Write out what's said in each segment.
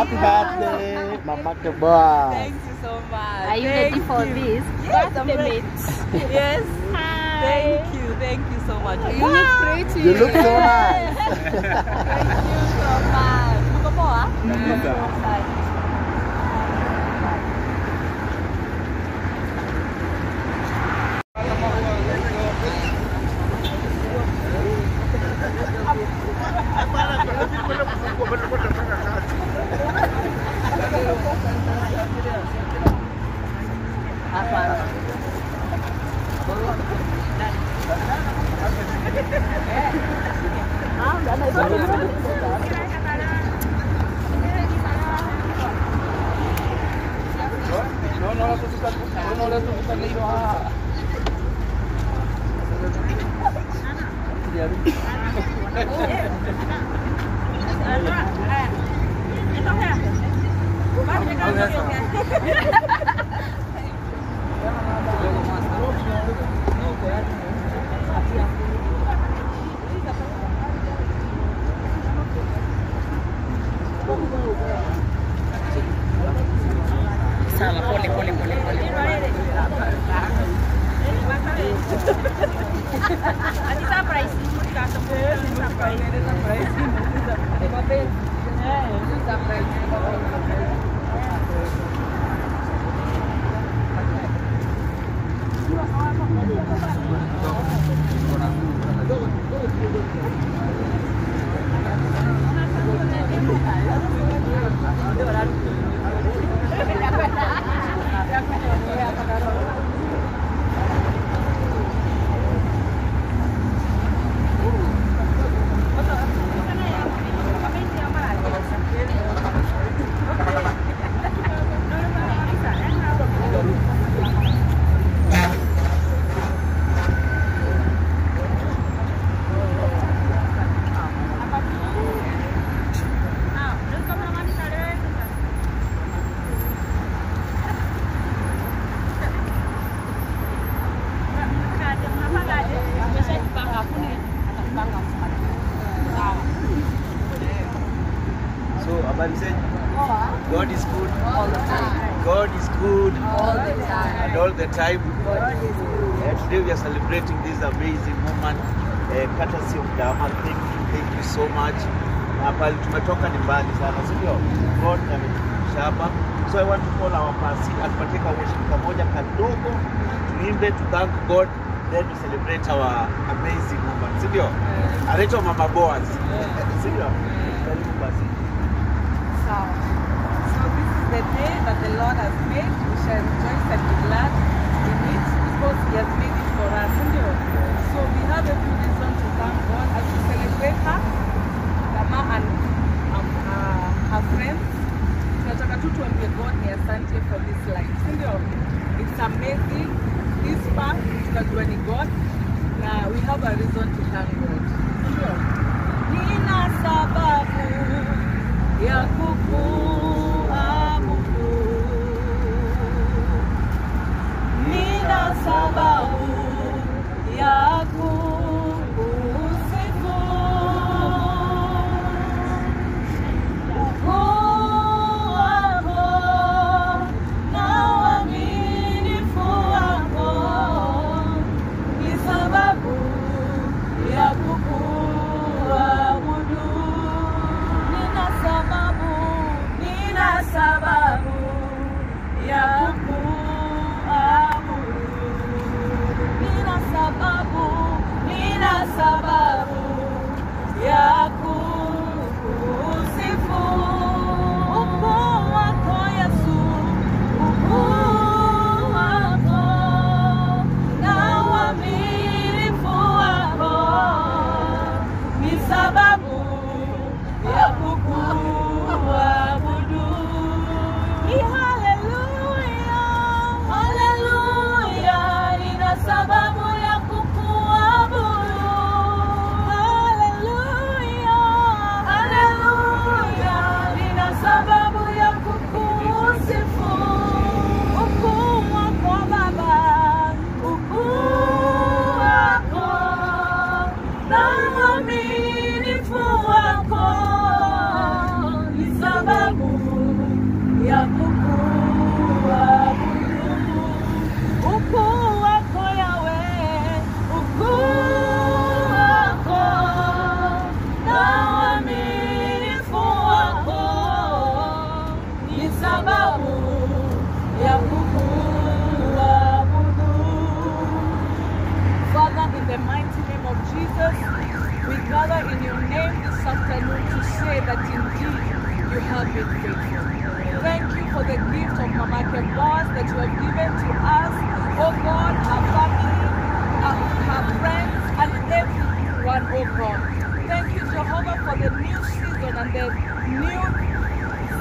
Happy birthday, Mama Boaz. Thank you so much. Are you ready for this? Yes, I'm ready. Yes. Hi. Thank you. Thank you so much. You look pretty. You look so nice. Thank you so much. Mko poa? Sawa, pole pole pole pole. So, habari zenu? God is good all the time. God is good all the time. And all the time. God is good. Today we are celebrating this amazing moment, courtesy of Dama. Thank you so much. Hapa tumetoka ni mbali sana, si ndio? God ametufikisha hapa. So I want to call our pastor atupatie ka worship kamoja kadogo, tuimbe to thank God, then we celebrate our amazing woman, si ndio? Anaitwa Mama Boaz. Si ndio? Karibu basi. So this is the day that the Lord has made. We shall rejoice and be glad in it because He has made it for us. So we have every reason to thank God as we celebrate her, Dama and her friends. Tunataka tu tuambie God ni asante for this life. Sindio? It's amazing. This far, tunajua ni God. Na we have a reason to thank God. Sindio? Nina sababu ya kukuabudu. Nina sababu ya kukusifu. Ukuu wako na uaminifu wako ni sababu ya kukuabudu. Nina sababu ya kukuabudu. Nina sababu ya kukusifu. Ukuu wako Yesu, ukuu wako na uaminifu wako ni sababu ya kukuabudu. Ni haleluya, haleluya, nina sababu ya kukuabudu. Haleluya, haleluya, nina sababu ya kukusifu. Ukuu wako Baba, ukuu wako na uaminifu wako ni sababu in your name this afternoon to say that indeed you have been faithful. Thank you for the gift of Mamake Boaz that you have given to us, oh God, her family, her friends, and everyone, oh God. Thank you, Jehovah, for the new season and the new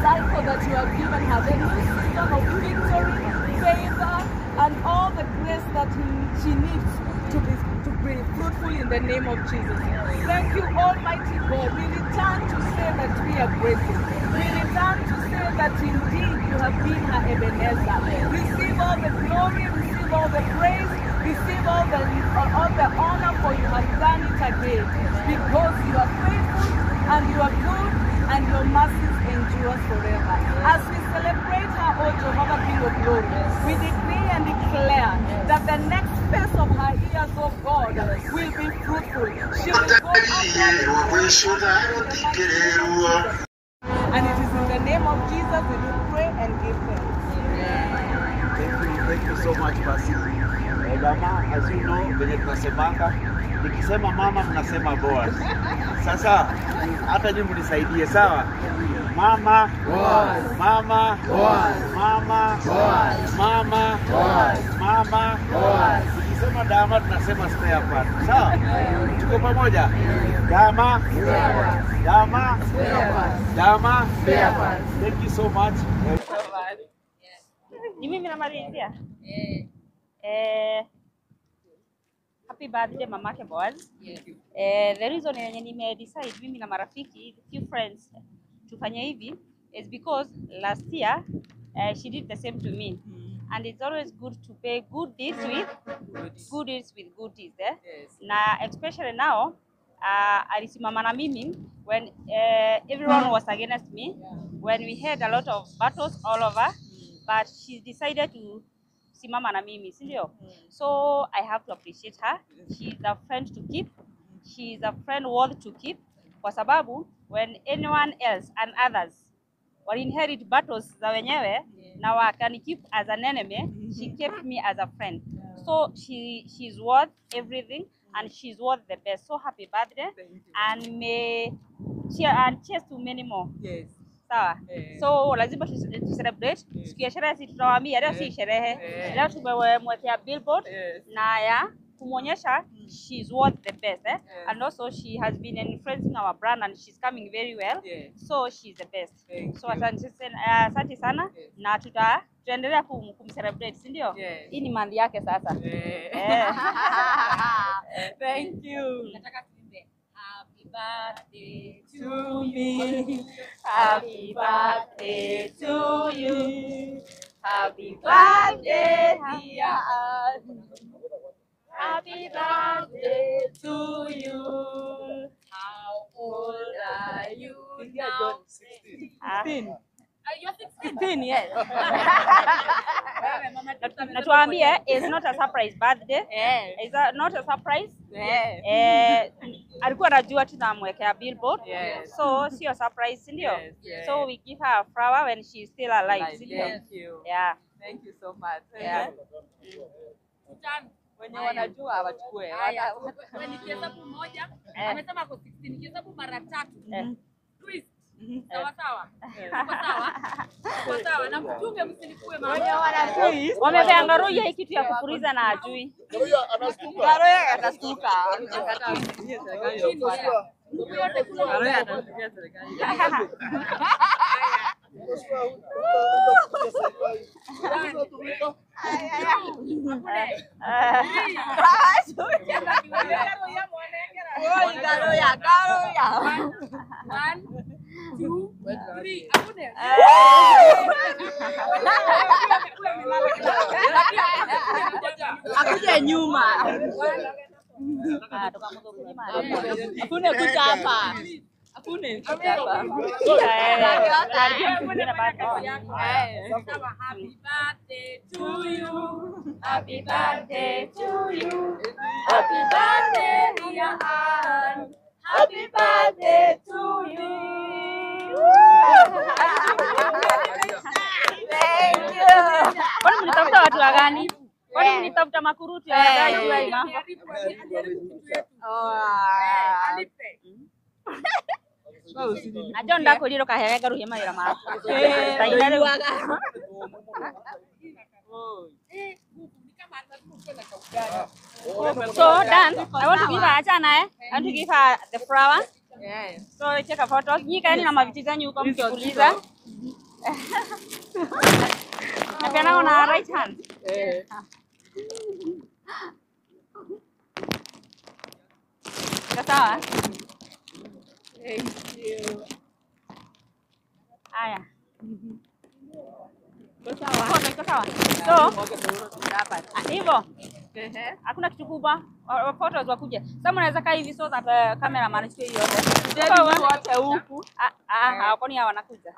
cycle that you have given her, the new season of victory, favor, and all the grace that she needs to be fruitful in the name of Jesus. Thank you, Almighty God. We return to say that we are grateful. We return to say that indeed you have been her Ebenezer. Receive all the glory, receive all the praise, receive all the honor, for you have done it again. Because you are faithful and you are good, and your mercies endure forever. As we celebrate her, O Jehovah, King of Glory, we decree and declare that the next phase of her years, O God, will be fruitful. She will go upward. And it is in the name of Jesus we do pray and give thanks. Thank you so much, Pasi. Dama, as you know, venye tunasemanga, nikisema mama mnasema Boaz. Sasa hata nyinyi mnisaidie, sawa? Mama Boaz, mama Boaz, mama Boaz, mama Boaz, mama Boaz. Nikisema dama tunasema spare part. Sawa? Tuko pamoja? Dama, dama, dama. Thank you so much. Ni mimi namalizia. Happy birthday Mamake Boaz. The reason yenye nime decide mimi na marafiki, few friends, tufanye hivi is because last year she did the same to me. And it's always good to pay good deeds with good deeds with good deeds, eh? Yes. Na especially now alisimama na mimi when everyone was against me, when we had a lot of battles all over, but she decided to simama na mimi, si ndio? So I have to appreciate her. She is a friend to keep. She is a friend worth to keep. Kwa sababu when anyone else and others will inherit battles za wenyewe na wakani keep as an enemy, she kept me as a friend. So she's worth everything and she's worth the best. So happy birthday. And may cheer and cheers to many more. Yes. Sawa. So lazima tu celebrate. Siku ya sherehe si tutawaambia leo si sherehe. Leo tumemwekea billboard na ya kumuonyesha she's worth the best, eh? And also she has been influencing our brand and she's coming very well. So she's the best. So asante sana na tutaendelea kumcelebrate, si ndio? Hii ni mandi yake sasa. Thank you. Nataka tuimbe happy birthday to me. Happy birthday to you. Happy birthday, dear. Happy birthday to you. How old are you now? 16. You're 16? 16, yes. Na tuambie, it's not a surprise birthday. It's not a surprise. Alikuwa anajua tunamwekea billboard. So sio surprise, si ndio? So we give her a flower when she's still alive, si ndio? Thank you. Yeah. Thank you so much. Yeah. Wenye wanajua wachukue. Nikihesabu moja, amesema ako 16, nikihesabu mara tatu. Twist. Sawa sawa. Sawa sawa. Sawa sawa. Na mchunge msinikue mama. Wamepea Ngaruya hii kitu ya kupuliza na ajui. Ngaruya anastuka. Ngaruya anastuka serikali. One, two, three. Akuje nyuma. Hakuna kuja hapa. Hakuna kuja hapa. Happy birthday to you. Happy birthday to you. Happy birthday dear Ann. Happy birthday to you. Thank you. Kwani mlitafuta watu wa gani? Kwani mlitafuta makurutu ya wadai jua hii mambo? Na John ndakwĩrire ũkahewe ngaruhie mawĩra maku. Eh, Ta ina rĩu. So Dan, I want to give her achana eh. I want to give her the flower. Yes. So take a photo. Nyinyi kaeni na maviti zenyu huko mkipuliza. Napeana na right hand. Eh. Iko sawa? Thank you. Haya. Iko sawa. Photo iko sawa. So hivyo Ehe. hakuna kitu kubwa. Photos wakuje. Sasa mnaweza kaa hivi so that cameraman achukue hiyo yote. Wote huku. Ah ah, kwani hawa wanakuja?